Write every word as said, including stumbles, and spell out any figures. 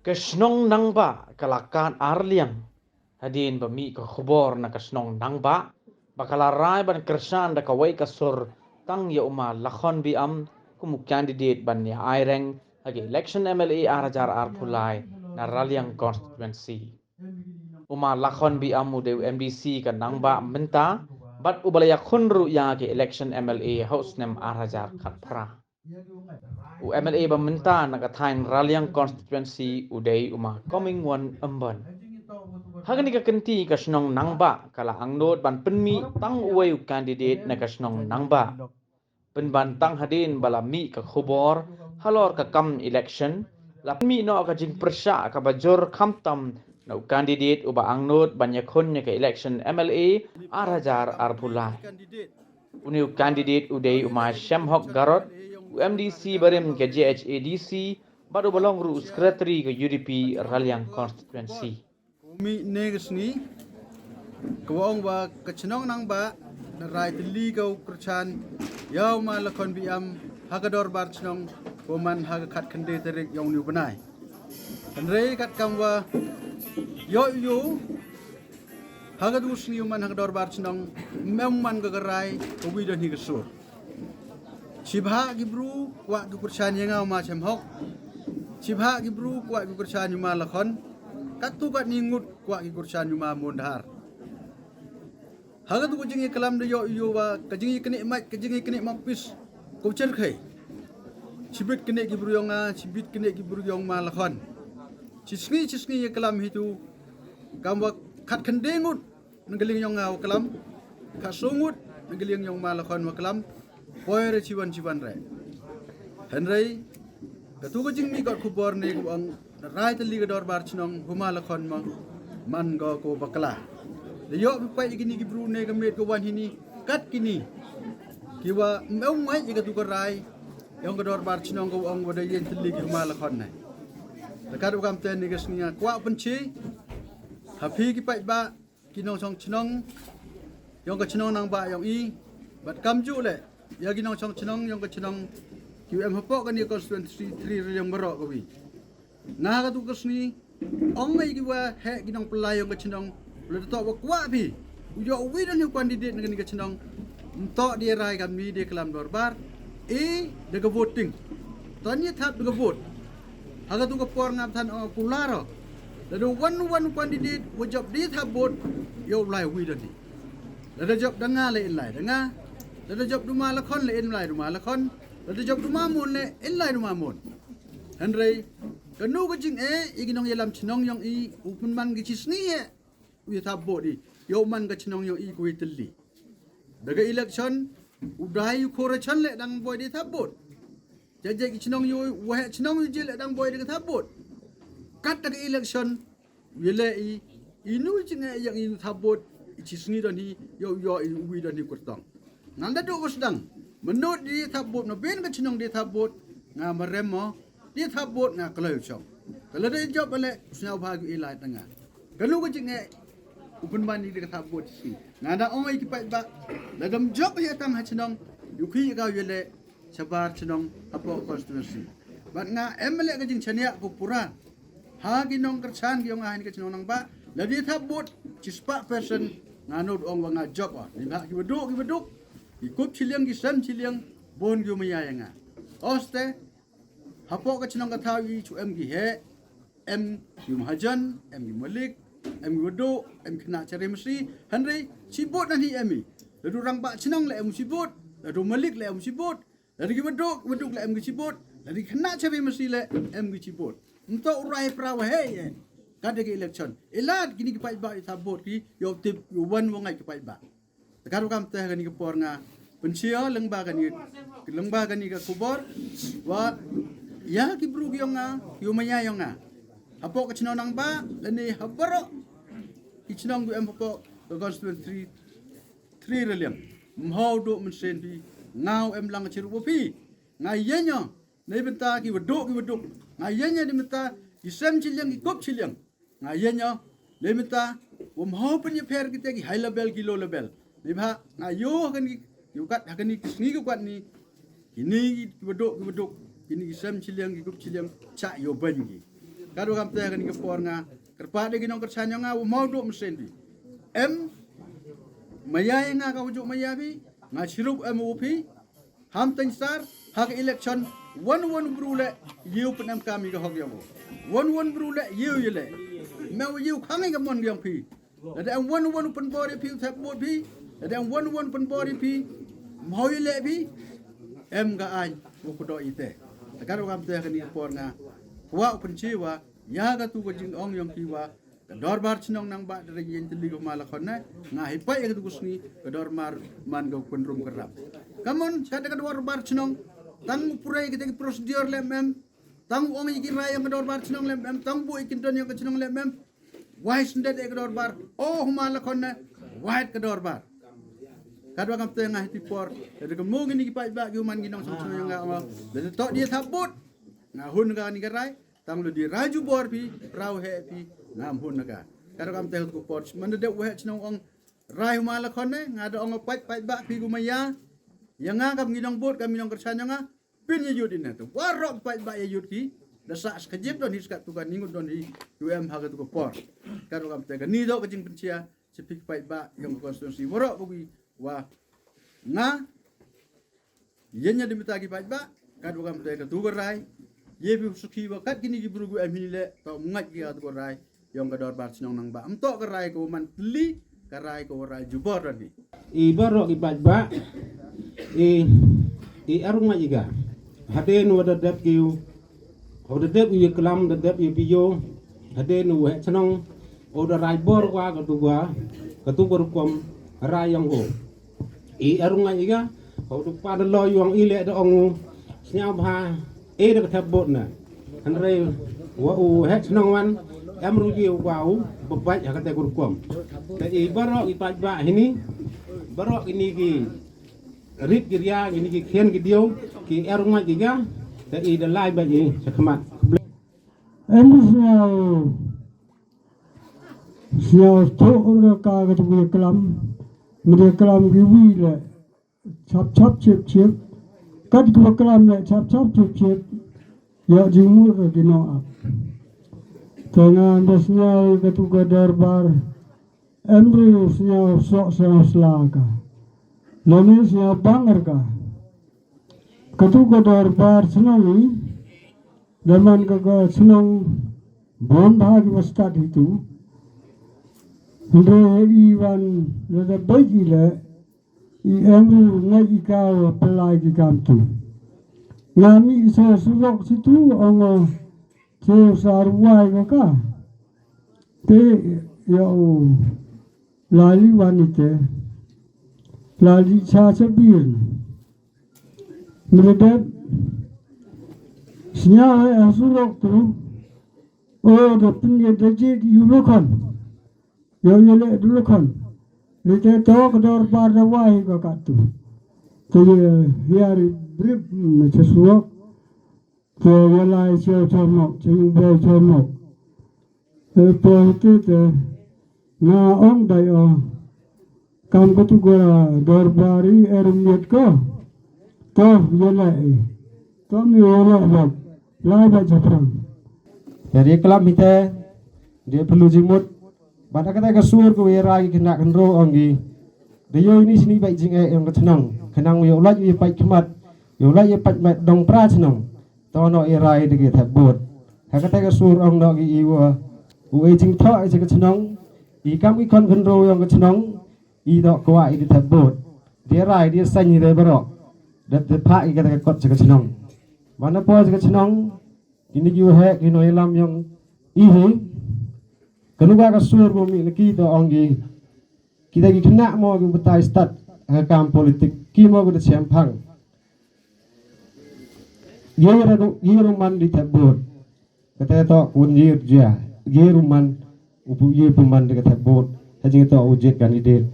Ka shnong Nangbah ka la kad ar liang hadien ba mih ka khubor na ka shnong Nangbah ba ka la rai ban kyrshan da kawei ka sur tang ïa u ma Lakhon Biam kum u candidate ban ïa aireng ha ka election M L A ar hajar arphew lai na Raliang constituency. U ma Lakhon Biam u dei u M D C ka Nangbah mynta bad uba la ïakhun ruh ïa ka election M L A ha u snem ar hajar khatphra. U M L A ba mynta na ka thaiñ Raliang constituency u dei u ma Comingone Ymbon. Ha kane ka kynti ka shnong Nangbah ka la angnud ban pynmih tang uwei u candidate na ka shnong Nangbah. Pynban tang hadien ba la mih ka khubor halor ka kam election, la pynmih noh ka jingpyrshah kaba jur khamtam na u candidate uba angnud ban ïakhun ïa ka election M L A ar hajar arphew lai. Une u candidate u dei u ma Shemhok Garod, u M D C barim ka J H A D C bad uba long ruh u secretary ka U D P Raliang constituency. Ka mih ne ka sngi ka wa ong wa ka chnong Nangbah da rai tylli ka u kyrshan ïa u ma Lakhon Biam ha ka dorbar chnong ko man ha ka khatkhyndai tarik yong u bnai. Hynrei kat kam wa ïoh ïoh ha ka tu sngi u man ha ka dorbar chnong mem man ka ka rai ka wi da ni ka sur. Shibha ki bru kwah ki kyrshan ïa nga u ma Shemhok. Shibha ki bru kwah ki kyrshan ïa u ma Lakhon. Kat tu kat ni ngut kwah ki kyrshan ïa u ma Mondhar. Ha ka tu ka jingïaklam da ïoh ïoh wa ka jingïaknieh mait ka jingïaknieh mapis ko cherkhei. Shibit knieh ki bru yong nga shibit knieh ki bru yong ma Lakhon. Shi sngi shi sngi ïaklam hi tu kam wa khatkhyndai ngut na ka liang yong nga wa klam. Khatsaw ngut na ka liang yong ma Lakhon wa klam. Poi re chiwan chiwan re. Hynrei ka tu ka jingmih ka khubor ne ka ong rai tylli ka dorbar chnong u ma Lakhon ma man ko ko bakla. Da ïoh phi pait ïa kini ki bru ne ka miet ka wan hini kat kini ki wa mem ngai ïa ka tu ka rai yong ka dorbar chnong ka ong wa da ïeng tylli ki u ma Lakhon ne. Da ka du kam te ne ka sngi nga kwah pynche ha phi ki paidbah ki nongchong chnong yong ka chnong Nangbah yong i bad kam ju le ïa ki nongchong chnong yong ka chnong ki em hapoh kani constituency three Raliang baroh ka wi. Nga ha ka tu ka sngi ong ngai ki wa he ki nongpyllait yong ka chnong le to wa kwah phi u ïoh wi da ni u candidate na kani ka chnong. Nto di rai kam ni di klam dorbar e da ka voting. To ni thap da ka vote. Ha ka tu ka por nga than ong pularo. Da do wan wan candidate wa jop di thap vote ïoh lai wi da ni. Da da jop da nga le in lai da nga. Da da jop du ma Lakhon le in lai du ma Lakhon. Da da jop du ma Mon le in lai du ma Mon. Hynrei ka nu ka jing e i ki nongïalam chnong yong i u pynman ki chi sngi e. U ïa thap vote i ïoh man ka chnong yong i ku i tylli. Da ka election u dai u kora chan le dang boi di thap vote. Ja ja ki chnong yu wa he chnong yu je le dang boi di ka thap vote. Kat da ka election u ïa le i i nu jing e yang i thap vote i chi sngi don hi ïoh ïoh i u wi don hi kurtong. Ngan da duk u sdang. Mynno di thap vote na ben ka chnong di thap vote nga marem mo. Di thap vote nga kloi u chong. Ka la da jop bale u sñiaw bha gu ilai tanga. Ka nu ka jing e u pynban di ka thap vote si. Nga da ong i ki paidbah la dam jop ïa tang ha chnong yu ki ka yu le shabar chnong hapoh constituency. Bad nga em le ka jingchania ko pura. Ha ki nongkyrchan ki ong ha ni ka chnong Nangbah la di thap vote chi spah percent nga nud ong wa nga jop a. Ni ha ki baduk ki baduk ki kup chiliang ki sem chiliang bon ki maya ïa nga. Oste hapoh ka chnong ka thaw i chu em ki he em ki mahajan em ki malik em ki wadu em ki na chari masi. Hynrei chibut nan hi em i la du rangbah chnong le em chibut la du malik le em chibut. La du ki wadu wadu le em ki chibut la du ki na chari masi le em ki chibut. Nto urai pra wa he ye. Ka da ki election ilad kini ki paidbah i thabut ki yo tip yo wan wa ngai ki paidbah. Ka ruh kam te kani ka por nga pynshia lyngba kani lyngba kani ka khubor wa ïa ki bru ki yong nga ki maya yong nga hapoh ka chnong Nangbah lane ha baroh ki chnong ki em hapoh ka constituency three Raliang. Mhaw duh mynsiem phi nga em lang chirup wa phi nga ïa nyo. Nei bynta ki waduk ki waduk nga ïa nyo nei bynta ki sem chiliang ki kup chiliang. Nga ïa nyo lei mynta wa mhaw pynïapher kite ki high level ki low level. Lei bha nga ïoh ha kani ki kat ha kani ki sngi ki kat ni kini ki waduk ki waduk kini ki sem chiliang ki kup chiliang cha ïoh ban ki. Katwa kam te kani ka por nga kyrpad ïa ki nongkyrshan jong nga u mawduh mynsiem phi. Em maya ïa nga ka ujuk maya phi, nga shirup em u phi. Ham teng sar ha ka election, wan wan bru le ïew pynem kam ïa ka hok jong u. Wan wan bru le ïew ïa le. Me u ïew khang ïa ka mon jong phi. Lada em wan wan u pynbor ïa phi u thep vote phi. Lada em wan wan pynbor ïa phi. Mhaw ïa le phi. Em ka aiñ u kdo ite. Katwa kam te kani ka por nga kwah u pynchi wa ïa katu ka jingong jong ki wa ka dorbar chnong nang ba da ring yin tili ko mala khon ne nga hi pai ka tu sngi ka dorbar man ka kun rum ka rap. Kamon sa da ka dorbar chnong tang u pure ka ta ki procedure le mem tang u ong ki rai yang ka dorbar chnong le mem tang bu ikin don yang ka chnong le mem. Wai sendet e ka dorbar o huma la khon ne wai ka dorbar. Katwa kam te nga hi ti por da ka mo ngi ni ki pai ba ki man ki nong sang sang yang nga ma da to dia thabut nga hun ka ni ka rai. Tang lu di raju bor phi rau he phi ngam hun naga. Kar kam te ku por man de we chnong ong rai ma la khon ne nga da ong pat pat ba phi ku ma ya. Ya nga kam ngi dong bot kam ngi dong kersan ya nga. Pin ya yut ine tu warok pat ba ya yut ki da sa skajip don hi skat tu kan ningut don hi. Tu em ha ka tu ku por kar kam te ka ni do ka jing pensia. Sepi pat ba yang konstitusi warok ku wa nga Yen nya dei mynta ki paidbah kat wa kam te ka tu ka rai. Ye phi suki wa kat kini ki bru gu em hini le to ngat ki ka tu ka rai. Yong ka dorbar chnong nang ba am to ka rai ko man tli ka rai ko rai jubor dan ni. I barok i paidbah i i arung ma i ga. Haden wa da dep ki u wa da dep i klam da dep i piyo. Haden wa chnong o da rai bor wa ka tu ka ka tu ka rukom rai yong o. I arung ngai iga ko du pa da lo yong i le da ong u sñiaw bha e da ka thep bot na. Hynrei wa u hek chnong wan em ru ji wa u ba baj ha ka te kur kom. Te i barok i paj ba hini barok ini ki rit ki ria ini ki khian ki diu ki arung ngai iga te i da lai ba i sa khmat. Em sñiaw Sñiaw stok ka ka tu ka klam. Mede klam ki wi le chap chap chip chip. Kat ki klam le chap chap chip chip. Ya jingmur ka ki no ap. Te nga nda sñiaw ka tu ka dorbar. Emru sñiaw sok sñiaw slaka. Lani sñiaw banger ka. Ka tu ka dorbar chnong i. Daman ka ka chnong bon bha ki wastad hitu. Hynre i wan lada bait i le i emru ngai i ka wa pelai ki kam tu. Nga mi i sa surok situ ong o se sa ruwai ka ka. Te ya u lali wan i te lali cha cha bir. Mredep sñiaw he ha surok tu. O da pynge da jit yu lokhan. Yow yele du lokhan. Lite to ka dorbar da wai ka katu. Te ye hiari brib me cha surok. Te yelai cha cha nok cha yu be cha nok. Te te te nga ong dai o. Kam ka tu ka dorbar i er miet ko. To yele i. To mi yele bak. Lai bak japang. Dari kelam ite dia perlu jimut. Bad kata ka sur ku ira ki kena kendro ong gi. Da yo ini sini bai jing e ong ka chnong. Kenang yo laj yo pai kemat. Yo laj yo pai mat dong pra chnong. To no ira i degi thep bot. Ha kata ka sur ong no gi iwa. U e jing tho e ka chnong. I kam i kon kendro ong ka chnong. I dok kwah i di thep bot. Dia rai dia sanh i dei barok. Dep dep phak i kata ka kot cha ka chnong. Mana po cha ka chnong. Kini ki u hek ki noi lam yong i hi. Kanu ka ka sur mo mi na ki to ong ki. Kita ki kena mo ki batai stad ha kam politik. Ki mo ki da chem phang. Ye ra du ye ru man di thep bot. Kata to kun ye ru ja. Ye ru man. Upu ye pu man di ka thep bot. Ha jing to u jet candidate.